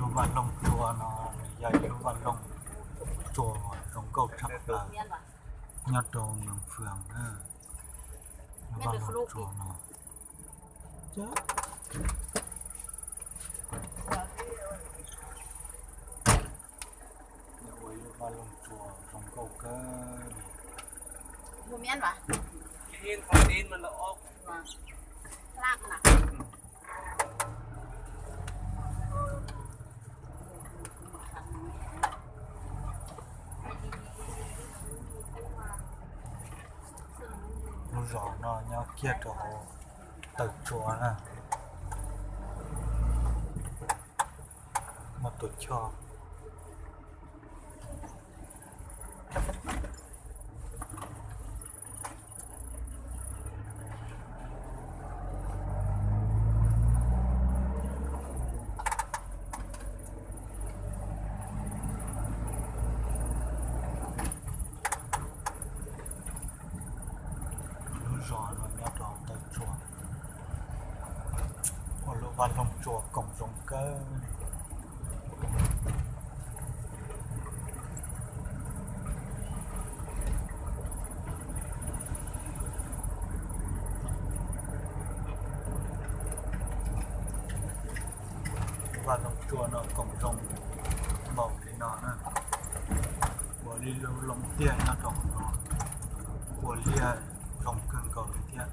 Lub vaj loog tsua no yog ib lub vaj loog tsua zoo nkauj tshaj plaws nyob rau Noov Fwm na. Lub vaj loog tsua no ua ib lub vaj loog tsua zoo nkauj kawg li. Lub zos no nyob kiag rau hauv taw tsua na. Muaj tus choj. Lub zos no nyob rau taw tsua, ua lub vaj loog tsua koom zoo kawg li. Lub vaj loog tsua no koom zoo npaum li no na, ua li lub loo tiaj nyob rau hauv no, ua liaj zoo kawg nkaus li thiab.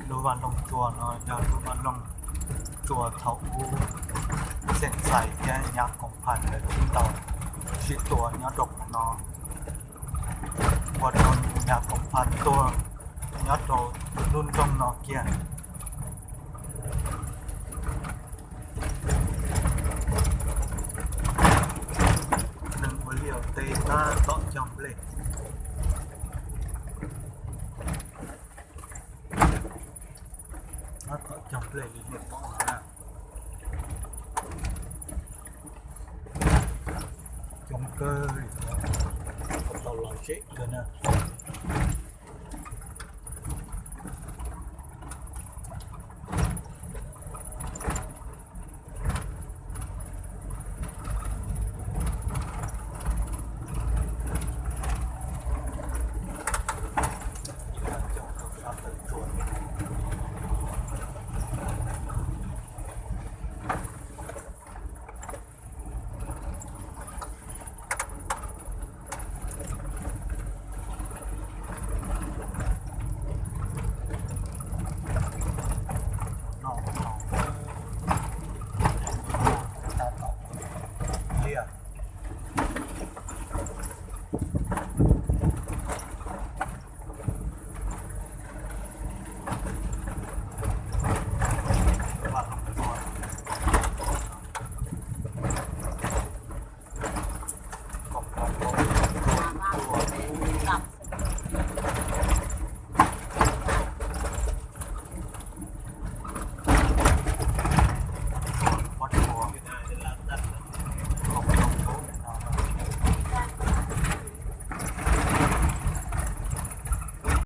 Lub vaj loog tsua no yog lub vaj loog tsua thaum ub Xeem Xais thiab Nyav Koom Phas nkawd sib tau sib tua nyob rau qhov no, ua rau Nyav Koom Phas tuag nyob rau lub nroog no kiag. Neeg ua liaj ua teb tab tom cog nplej, tab tom cog nplej li nej pom no na. Coob kawg li, tau lom zem kawg na.